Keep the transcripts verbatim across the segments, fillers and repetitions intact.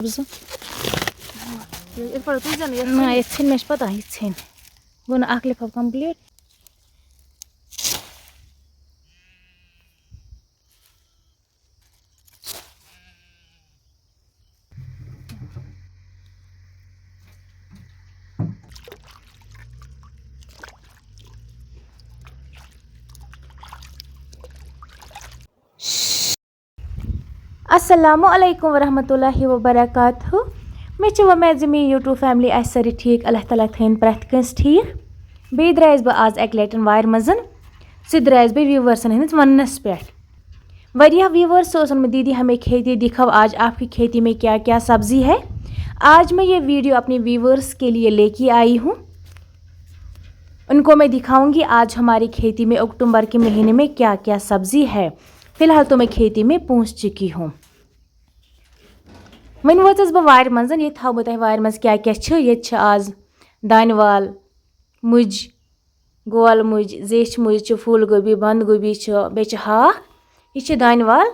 بہٕ زٕ۔ یِتھ پٲٹھۍ تُہۍ زَن یَتھ نہ، یہِ ژھیٚنۍ، مےٚ چھِ پَتہ، یہِ ژھیٚنۍ۔ گوٚو نہٕ اَکھ لِفاف complete۔ السلام علیکم ورحمۃ اللہ وبرکاتہ۔ مےٚ چھِ وۄمید زِ میٛٲنۍ YouTube family آسہِ سٲری ٹھیٖک، اللہ تعالیٰ تھٲیِن پرٛٮ۪تھ کٲنٛسہِ ٹھیٖک۔ بیٚیہِ درٛایَس بہٕ آز اَکہِ لَٹہِ وارِ منٛز۔ سُہ تہِ درٛایَس بہٕ viewersن ہٕنٛدِس وَننَس پٮ۪ٹھ۔ واریاہ viewers اوس ووٚنمُت، "دیدی، ہمیں کھیتی دکھاؤ، آج آپ کی کھیتی میں کیا کیا سبزی ہے۔" آج میں یہ video اپنے viewers کے لیے لے کے آئی ہوں۔ ان کو میں دکھاؤں گی آج ہماری کھیتی میں اکتوبر کے مہینے میں کیا کیا سبزی ہے۔ فی الحال تو میں کھیتی میں پہنچ چکی ہوں۔ وۄنۍ وٲژٕس بہٕ وارِ منٛز۔ ییٚتہِ تھاوٕ بہٕ تۄہہِ وارِ منٛز کیٛاہ کیٛاہ چھِ۔ ییٚتہِ چھِ آز دانہِ وَل، مُج، گول مُج، زیچھِ مُج چھِ، پھوٗل گوبی، بنٛد گوبی چھُ، بیٚیہِ چھِ ہاکھ۔ یہِ چھِ دانہِ وَل،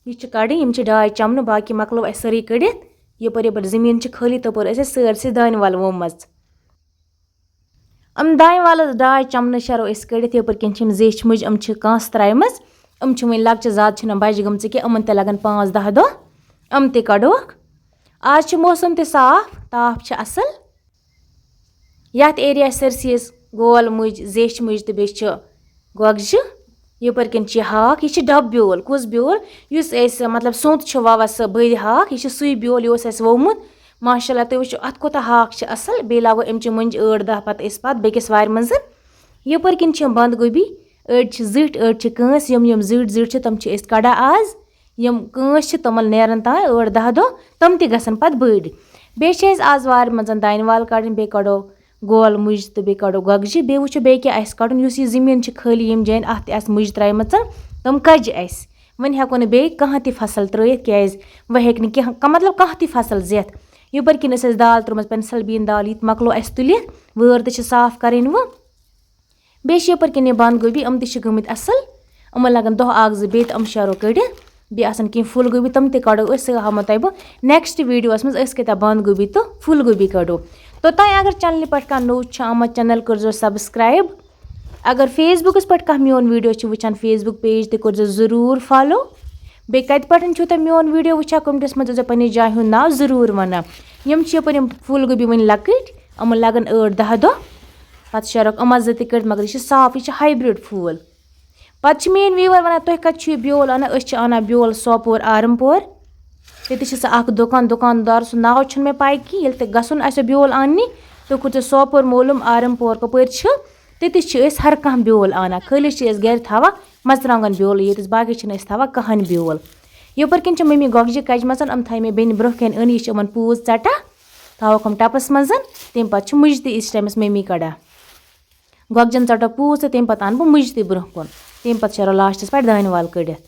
یہِ چھِ کَڑٕنۍ۔ یِم چھِ ڈاے چَمنہٕ، باقٕے مۄکلٲو اَسہِ سٲرٕے کٔڑِتھ۔ یَپٲرۍ یَپٲرۍ زٔمیٖن چھِ خٲلی، تَپٲرۍ ٲسۍ اَسہِ سٲرسٕے دانہِ وَل ووٚممٕژ۔ یِم دانہِ وَلَس ڈاے چَمنہٕ شَرو أسۍ کٔڑِتھ، یَپٲرۍ کِنۍ چھِ یِم زیچھِ مُجہِ، یِم چھِ کانٛسہٕ ترٛایمَژ۔ یِم چھِ وٕنہِ لۄکچہِ، زیادٕ چھِنہٕ یِم بَجہِ گٔمژٕ کینٛہہ، یِمَن تہِ لَگَن پانٛژھ دَہ دۄہ۔ یِم تہِ کَڑوکھ۔ آز چھِ موسم تہِ صاف، تاپھ چھِ اَصٕل۔ یَتھ ایریاہَس سٲرسٕے ٲسۍ گول مُج، زیچھِ مُج تہٕ بیٚیہِ چھِ گۄگجہِ۔ یَپٲرۍ کِنۍ چھِ یہِ ہاکھ، یہِ چھِ ڈَبہٕ بیول، کُس بیول؟ یُس أسۍ، مطلب، سوٚنٛت چھِ وَوان، سُہ بٔرۍ ہاکھ، یہِ چھِ سُے بیول، یہِ اوس اَسہِ ووٚومُت۔ ماشاء اللہ، تُہۍ وٕچھِو اَتھ کوٗتاہ ہاکھ چھِ اَصٕل۔ بیٚیہِ لاگو اَمہِ چہِ مُنجہِ ٲٹھ دَہ پَتہٕ أسۍ پَتہٕ بیٚکِس وارِ منٛز۔ یَپٲرۍ کِنۍ چھِ یِم بنٛد گوبی، أڑۍ چھِ زِٹھۍ، أڑۍ چھِ کٲنٛسہِ۔ یِم یِم زِٹھۍ زِٹھۍ چھِ، تِم چھِ أسۍ کَڑان آز۔ یِم کٲنٛسہِ چھِ، تِمَن نیرَن تام ٲٹھ دَہ دۄہ، تِم تہِ گژھن پَتہٕ بٔڑۍ۔ بیٚیہِ چھِ اَسہِ آز وارِ منٛز دانہِ وَل کَڑٕنۍ، بیٚیہِ کَڑو گول مُجہِ تہٕ بیٚیہِ کَڑو گۄگجہِ۔ بیٚیہِ وٕچھو بیٚیہِ کیٛاہ آسہِ کَڑُن، یُس یہِ زٔمیٖن چھِ خٲلی ییٚمہِ جایَن اَتھ تہِ آسہِ مُجہِ ترٛایمَژَن، تِم کَجہِ اَسہِ۔ وۄنۍ ہٮ۪کو نہٕ بیٚیہِ کانٛہہ تہِ فصل ترٛٲیِتھ، کیٛازِ وۄنۍ ہیٚکہِ نہٕ کینٛہہ، کا-، مطلب، کانٛہہ تہِ فصل زِتھ۔ یَپٲرۍ کِنۍ ٲس اَسہِ دال ترٛٲومٕژ pencil bean دال، یہِ تہِ مۄکلو اَسہِ تُلِتھ، وٲر تہِ چھِ صاف کَرٕنۍ وۄنۍ۔ بیٚیہِ چھِ یَپٲرۍ کِنۍ یہِ بنٛد گوبی، یِم تہِ چھِ گٔمٕتۍ اَصٕل۔ یِمَن لَگَن دۄہ اَکھ زٕ بیٚیہِ تہٕ یِم شیرو کٔڑِتھ۔ بیٚیہِ آسَن کینٛہہ پھُل گوبی، تِم تہِ کَڑو أسۍ، سُہ ہاوہو تۄہہِ بہٕ next videoہَس منٛز، أسۍ کۭتیٛاہ بنٛد گوبی تہٕ پھُل گوبی کَڑو۔ توٚتام اگر channelہِ پٮ۪ٹھ کانٛہہ نوٚو چھُ آمُت، channel کٔرۍزیو subscribe۔ اگر Facebookس پٮ۪ٹھ کانٛہہ میون video چھُ وٕچھان، Facebook page تہِ کٔرۍزیو ضروٗر follow۔ بیٚیہِ کَتہِ پٮ۪ٹھ چھُو تُہۍ میون video وٕچھان، commentsس منٛز ٲسۍزیو پنٛنِس جایہِ ہُنٛد ناو ضروٗر وَنان۔ یِم چھِ یَپٲرۍ یِم پھُل گوبی وٕنہِ لۄکٕٹۍ، یِمَن لَگَن ٲٹھ دَہ دۄہ۔ پَتہٕ شیرَکھ یِم زٕ تہِ کٔڑِتھ، مگر یہِ چھِ صاف، یہِ چھِ hybrid پھول۔ پَتہٕ چھِ میٛٲنۍ viewer وَنان، "تُہۍ کَتہِ چھِو یہِ بیول اَنان؟" أسۍ چھِ اَنان بیول سوپور، آرم پور۔ تَتہِ چھِ سُہ اَکھ دُکان، دُکاندار، سُہ ناو چھُنہٕ مےٚ پَے کِہیٖنۍ۔ ییٚلہِ تۄہہِ گژھُن آسیو بیول اَننہِ، تُہۍ کٔرۍزیو سوپور معلوٗم، آرم پور کَپٲرۍ چھِ۔ تٔتی چھِ أسۍ ہر کانٛہہ بیول اَنان۔ خٲلی چھِ أسۍ گَرِ تھاوان مَرژٕوانٛگَن بیولٕے ییٚتِس، باقٕے چھِنہٕ أسۍ تھاوان کٕہٕنۍ بیول۔ یَپٲرۍ کِنۍ چھِ مٔمی گۄگجہِ کَجمَژَن، یِم تھایہِ مےٚ بیٚنہِ برٛونٛہہ کَنہِ أنۍ، یہِ چھِ یِمَن پوٗژ ژَٹان۔ تھاوَکھ یِم ٹَپَس منٛز، تَمہِ پَتہٕ چھِ مُجہِ تہِ یِتھِس ٹایمَس مٔمی کَڑان۔ گۄگجن ژَٹو پوٗژ تہٕ تَمہِ پَتہٕ اَنہٕ بہٕ مُجہِ تہِ برٛونٛہہ کُن۔ تَمہِ پَتہٕ شیرو lastس پٮ۪ٹھ دانہِ وَل کٔڑِتھ۔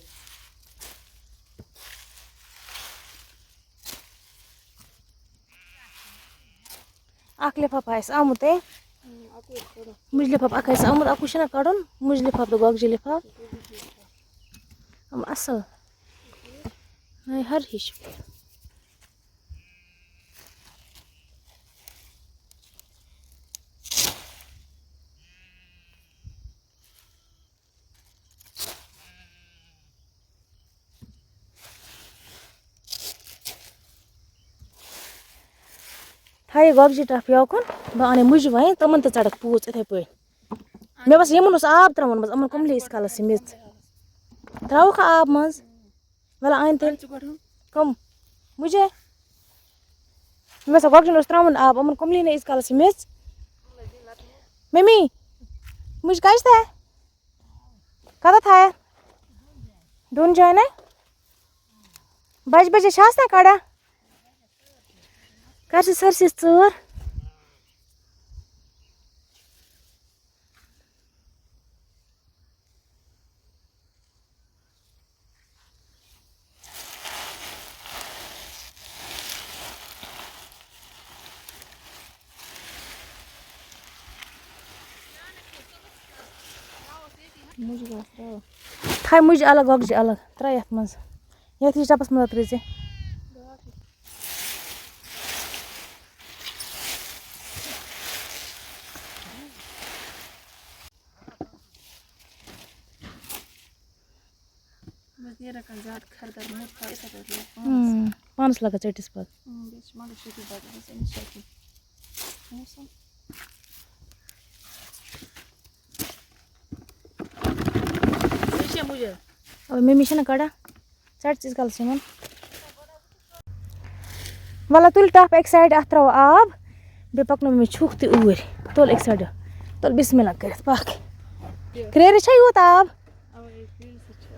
اَکھ لِفاف آسہِ آمُت، ہے؟ مُجہِ لِفاف اَکھ آسہِ آمُت، اَکُے چھُنہ کَڑُن، مُجہِ لِفاف تہٕ گۄگجہِ لِفاف۔ یِم اَصٕل۔ نَے ہر ہِش۔ تھایہِ گۄگجہِ ٹَپھ یوکُن، بہٕ اَنَے مُجہِ وَنہِ، تِمَن تہِ ژَٹَکھ پوٗژ یِتھَے پٲٹھۍ۔ مےٚ باسان، یِمَن اوس آب ترٛاوُن منٛز، یِمَن کَم لیٚج کالَس یہِ میٚژ۔ ترٛاوُکھ آب منٛز۔ وَلہٕ اَنہِ تیٚلہِ۔ کَم؟ مُجے۔ مےٚ باسان، گۄگجَن اوس ترٛاوُن آب، یِمَن کَم لیٚج نہٕ ییٖتِس کالَس یہِ میٚژ۔ مٔمی، مُجہِ کَجہِ تھایہِ؟ کَتَتھ تھایہِ؟ دۄن جایَن ہے؟ بَجہِ بَجہِ چھِ آسان کَڑان۔ کر ژٕ سٲرسٕے ژٲر۔ تھاے مُجہِ الگ، گۄگجہِ الگ، ترٛاو یَتھ منٛز۔ یَتھ ہِش ڈَبَس منٛز ترٛٲوزِ۔ رَکھان زیادٕ کھَر دار موٚٹ تھاو، یِتھَے پٲٹھۍ لوگ پانَس۔ اۭں، پانَس لَگان ژٔٹِس پَتہٕ۔ اۭں، بیٚیہِ چھِ مگر شُکُر بَتہٕ گژھِ أمِس شَکہِ۔ موسم۔ یہِ چھےٚ مُجہِ۔ اَوَے مٔمی چھَنہ کَڑان۔ ژَٹ ژٕ ییٖتِس کالَس یِمَن۔ وَلہٕ تُل ٹَپ اَکہِ سایڈٕ، اَتھ ترٛاوو آب، بیٚیہِ پَکناو مےٚ چھُکھ تہِ اوٗرۍ۔ تُل اَکہِ سایڈٕ، تُل بِسمِ اللہ کٔرِتھ پَکھ۔ کرٛیرِ چھا یوٗت آب؟ اَوَے، کرٛیرِ سۭتۍ چھِ۔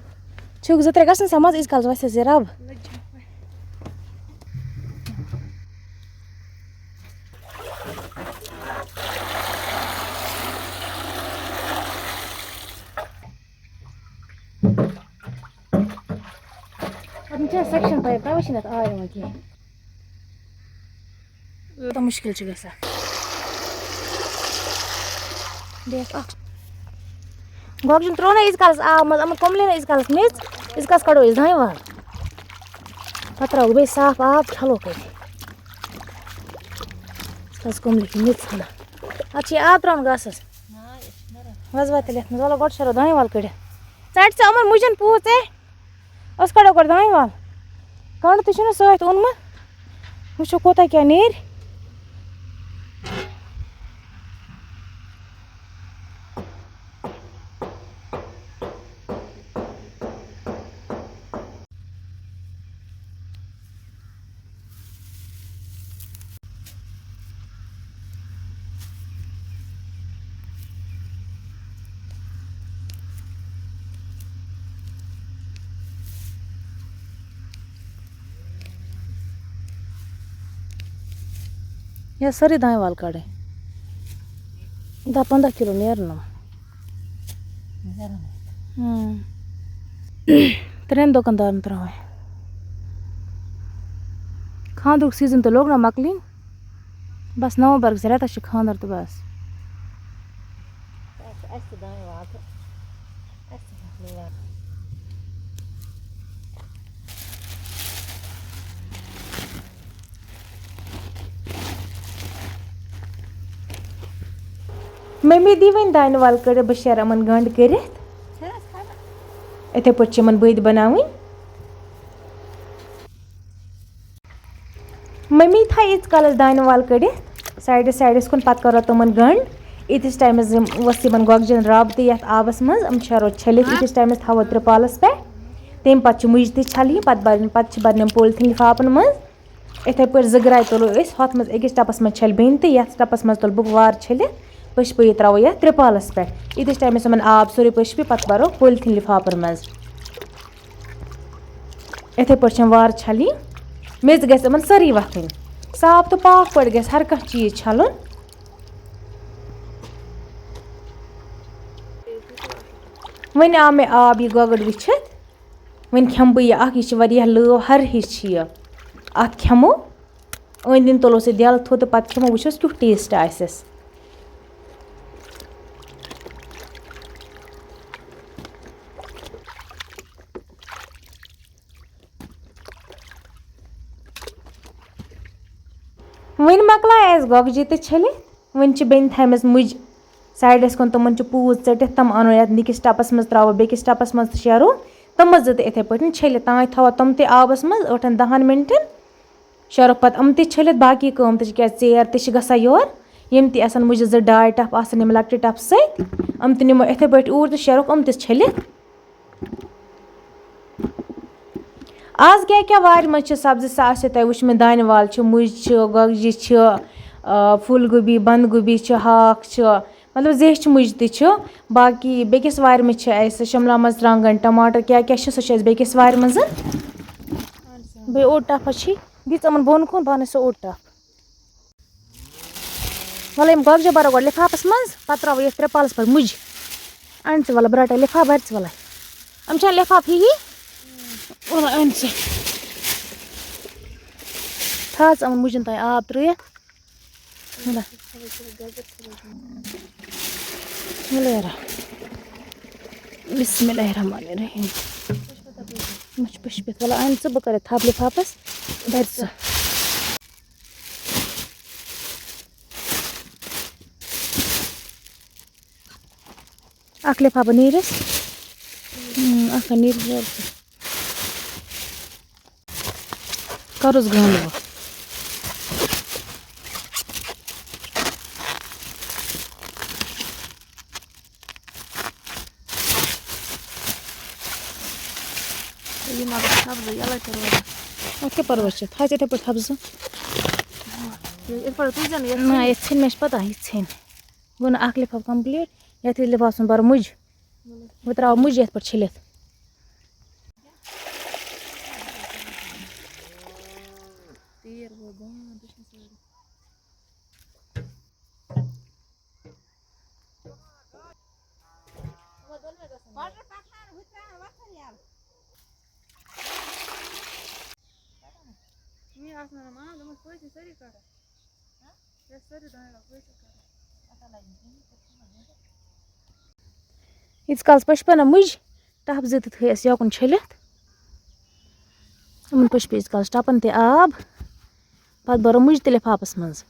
چھُکھ زٕ ترٛےٚ گژھن سا منٛز، ییٖتِس کالَس وَسہِ زِ رَب۔ پَتہٕ چھِ سیکشن پایپ، تَوَے چھِنہٕ اَتھ آے یِوان کِہیٖنۍ۔ یوٗتاہ مُشکِل چھُ گژھان۔ بیٚیہِ اَکھ گۄگجہِ ہُنٛد ترٛوو نہ ییٖتِس کالَس آب منٛز، یِمَن کۄملہِ نہ ییٖتِس کالَس میٚژ، ییٖتِس کالَس کَڑو أسۍ دانہِ وَل۔ پَتہٕ ترٛاوو بیٚیہِ صاف آب، چھَلو کٔرِتھ۔ ییٖتِس کالَس کۄملہِ چھِ میٚژ ژھٕنان۔ اَتھ چھِ یہِ آب ترٛاوُن گاسَس۔ وَزٕ وَتہِ تیٚلہِ یَتھ منٛز۔ وَلہٕ گۄڈٕ شیرو دانہِ وَل کٔڑِتھ۔ ژَٹہِ ژٕ یِمَن مُجَن پوٗژ، اے؟ أسۍ کَڑو گۄڈٕ دانہِ وَل۔ گَنٛڈٕ تہِ چھُنہٕ سۭتۍ اوٚنمُت۔ وٕچھو کوٗتاہ کیٛاہ نیرِ۔ یا سٲرٕے دانہِ وَل کَڑٕنۍ۔ دَہ پنٛداہ کِلوٗ نیرَن یِم۔ نیرَن۔ اۭں۔ ترٛٮ۪ن دُکاندارَن ترٛاوٕنۍ۔ خانٛدرُک سیٖزن تہِ لوٚگ نہ مۄکلٕنۍ۔ بَس نومبر کِس رٮ۪تَس چھِ خانٛدر تہٕ بَس۔ اَسہِ تہِ دانہِ وَل تہٕ اَسہِ تہِ مۄکلو وَل۔ مٔمی دی وۄنۍ دانہِ وَل کٔڑِتھ، بہٕ شیرٕ یِمَن گنٛڈ کٔرِتھ۔ یِتھَے پٲٹھۍ چھِ یِمَن بٔدۍ بَناوٕنۍ۔ مٔمی تھایہِ ییٖتِس کالَس دانہِ وَل کٔڑِتھ سایڈَس سایڈَس کُن، پَتہٕ کَرو تِمَن گنٛڈ۔ ییٖتِس ٹایمَس یِم ؤژھ یِمَن گۄگجَن رَب تہِ یَتھ آبَس منٛز، یِم شیرو چھٔلِتھ۔ ییٖتِس ٹایمَس تھاوو ترٛپالَس پٮ۪ٹھ۔ تَمہِ پَتہٕ چھِ مُجہِ تہِ چھَلٕنۍ، پَتہٕ بَرٕنۍ، پَتہٕ چھِ بَرٕنۍ یِم پولتھیٖن لِفافَن منٛز۔ یِتھَے پٲٹھۍ زٕ گرٛاے تُلو أسۍ، ہۄتھ منٛز أکِس ٹَپَس منٛز چھَلہِ بیٚنہِ تہٕ یَتھ ٹَپَس منٛز تُلہٕ بہٕ وارٕ چھٔلِتھ، پٔشپٲیِتھ ترٛاوو یَتھ ترٛپالَس پٮ۪ٹھ۔ ییٖتِس ٹایمَس یِمَن آب سورُے پٔشپہِ، پَتہٕ بَرو پولتھیٖن لِفافَن منٛز۔ یِتھَے پٲٹھۍ چھِ یِم وارٕ چھَلٕنۍ۔ میٚژ گژھِ یِمَن سٲرٕے وۄتھٕنۍ۔ صاف تہٕ پاک پٲٹھۍ گژھِ ہر کانٛہہ چیٖز چھَلُن۔ وۄنۍ آو مےٚ آب یہِ گۄگٕر وٕچھِتھ۔ وۄنۍ کھٮ۪مہٕ بہٕ یہِ اَکھ، یہِ چھِ واریاہ لٲو ہَر ہِش چھِ یہِ۔ اَتھ کھٮ۪مو۔ أنٛدۍ أنٛدۍ تُلو سُہ دٮ۪ل تھوٚد تہٕ پَتہٕ کھٮ۪مو، وٕچھوس کیُتھ ٹیسٹ آسٮ۪س۔ وۄنۍ مۄکلایہِ اَسہِ گۄگجہِ تہِ چھٔلِتھ۔ وۄنۍ چھِ بیٚنہِ تھایمَژ مُجہِ سایڈَس کُن، تِمَن چھِ پوٗژ ژٔٹِتھ، تِم اَنو یَتھ نِکِس ٹَپَس منٛز، ترٛاوو بیٚکِس ٹَپَس منٛز تہٕ شیرو تِمَن زٕ تہِ یِتھَے پٲٹھۍ چھٔلِتھ۔ تام تھاوو تِم تہِ آبَس منٛز ٲٹھَن دَہَن مِنٹَن۔ شیرو پَتہٕ یِم تہِ چھٔلِتھ، باقٕے کٲم تہِ چھِ، کیٛازِ ژیر تہِ چھِ گژھان یورٕ۔ یِم تہِ آسَن مُجہِ زٕ ڈاے ٹَپھ آسَن یِم لۄکٹہِ ٹَپھٕ سۭتۍ، یِم تہِ نِمو یِتھَے پٲٹھۍ اوٗرۍ تہٕ شیرہوکھ یِم تہِ چھٔلِتھ۔ آز کیٛاہ کیٛاہ وارِ منٛز چھِ سبزی، سۄ آسیو تۄہہِ وٕچھمُت، دانہِ وَل چھِ، مُجہِ چھِ، گۄگجہِ چھِ، آ، پھوٗل گوبی، بنٛد گوبی چھِ، ہاکھ چھِ، مطلب زیچھِ مُجہِ تہِ چھِ۔ باقٕے بیٚکِس وارِ منٛز چھِ اَسہِ شِملہ مَرژٕوانٛگَن، ٹماٹر، کیٛاہ کیٛاہ چھِ، سُہ چھِ اَسہِ بیٚکِس وارِ منٛز۔ بیٚیہِ اوٚڑ ٹَپھ حظ چھِ، دِژ یِمَن بۄن کُن، بہٕ اَنَے سُہ اوٚڑ ٹَپھ۔ وَلہٕ یِم گۄگجہِ بَرو گۄڈٕ لِفافَس منٛز، پَتہٕ ترٛاوو یَتھ ترٛپالَس پٮ۪ٹھ مُجہِ۔ اَن ژٕ وَلہٕ، بہٕ رَٹَے لِفاف، بَر ژٕ وَلہٕ۔ یِم چھا لِفاف ہِوی؟ وَلہٕ اَن ژٕ۔ تھاو ژٕ یِمَن مُجَن تام آب ترٛٲیِتھ۔ وَلہٕ۔ وَلہٕ یارا۔ بسم اللہ الرحمن الرحیم۔ مےٚ چھُ پٔشپِتھ۔ وَلہٕ اَن ژٕ، بہٕ کَرٕ تھَپھ لِفافَس، بَر ژٕ۔ اَکھ لِفافہٕ نیٖرِس۔ اۭں، اَکھ ہا نیٖرِس یورٕ تہِ۔ کَرُس گنٛڈ وۄنۍ۔ یہِ ما گژھِ سبزٕے، یَلَے تہِ روزِ۔ اَتھ کیٛاہ پَرواے چھِ؟ تھاو ژٕ یِتھَے پٲٹھۍ سبزٕ۔ یِتھ پٲٹھۍ تُلۍ زٮ۪ن یَتھ نہ، ژھٕنِتھ۔ یہِ ژھیٚنہِ، مےٚ چھِ پَتہ، یہِ ژھیٚنہِ۔ گوٚو نہ اَکھ لِفاف complete، یَتھ یہِ لِفاف ژھُن بَرُن مُجہِ۔ بہٕ ترٛاوٕ مُجہِ یَتھ پٮ۪ٹھ چھٔلِتھ۔ تیٖر گوٚو بنٛد، وٕچھ نہٕ سٲری۔ مےٚ آسہٕ نہٕ مان، دوٚپمَس، پٔژھۍ چھِ سٲری کَران۔ ہہ؟ مےٚ ٲسۍ سٲری دانہِ وَل پٔژھۍ کَران۔ ییٖتِس کالَس پٔچ پَنہ مُجۍ، ٹَپ زٕ تہِ تھٲے اَسہِ یوکُن چھٔلِتھ۔ یِمَن پٔچ پٔچ کالَس ٹَپَن تہِ آب۔ پَتہٕ بَرو مُجہِ تہِ لِفافَس منٛز۔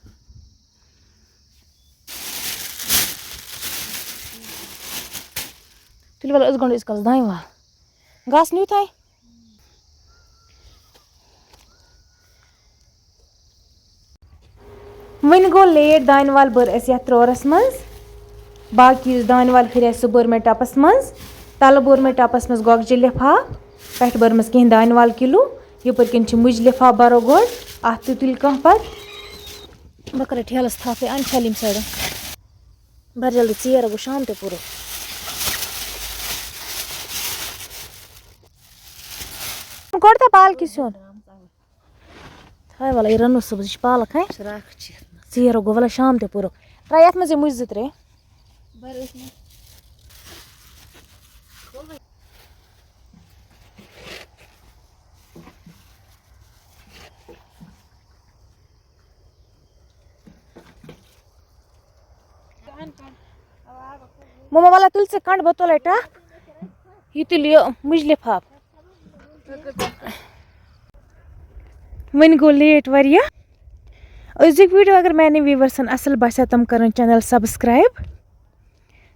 تُلِو وَلہٕ أسۍ گنٛڈو ییٖتِس کالَس دانہِ وَل۔ گاسہٕ نیوٗ تۄہہِ؟ وۄنۍ گوٚو late، دانہِ وَل بٔر اَسہِ یَتھ ترٛورَس منٛز۔ باقٕے یُس دانہِ وَل ہُرِ اَسہِ، سُہ بوٚر مےٚ ٹَپَس منٛز۔ تَلہٕ بوٚر مےٚ ٹَپَس منٛز گۄگجہِ لِفاف، پٮ۪ٹھٕ بٔرمَس کینٛہہ دانہِ وَل کِلوٗ۔ یَپٲرۍ کِنۍ چھِ مُجہِ لِفاف بَرو گۄڈٕ، اَتھ تہِ تُلہِ کانٛہہ پَتہٕ۔ بہٕ کَرٕ ٹھیلَس تھَپھ، یہِ اَنہِ چھَلہِ ییٚمہِ سایڈٕ۔ بَر جلدی، ژیر گوٚو، شام تہِ پوٚرُکھ۔ گۄڈٕ تہٕ پالکہِ سیُن۔ ہاے وَلہٕ، یہِ رَنو صُبحَس، یہِ چھِ پالک، ہے؟ فراک چھِ یَتھ منٛز۔ ژیر گوٚو، وَلہٕ شام تہِ پوٚرُکھ۔ ترٛاو یَتھ منٛز یہِ مُجہِ زٕ ترٛےٚ۔ بَر أتھۍ منٛز۔ مما، وَلہٕ تُل ژٕ کَنٛڈ، بہٕ تُلَے ٹَپھ۔ یہِ تُلہِ یہِ مُجہِ لِفاف۔ وۄنۍ گوٚو late واریاہ۔ أزیُک video اگر میانٮ۪ن viewersن اَصٕل باسیو، تِم کَرَن channel subscribe،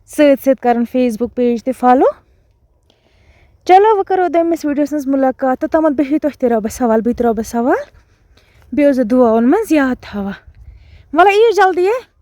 سۭتۍ سۭتۍ کَرَن Facebook page تہِ follow۔ چلو، وۄنۍ کَرو دوٚیمِس videoس منٛز مُلاقات۔ توٚتامَتھ بِہِو تُہۍ تہِ رۄبَس حوال، بہٕ تہِ رۄبَس حوال۔ بیٚیہِ اوس دُعاوَن منٛز یاد تھاوان۔ وَلہٕ یِیِو جلدی، ہے۔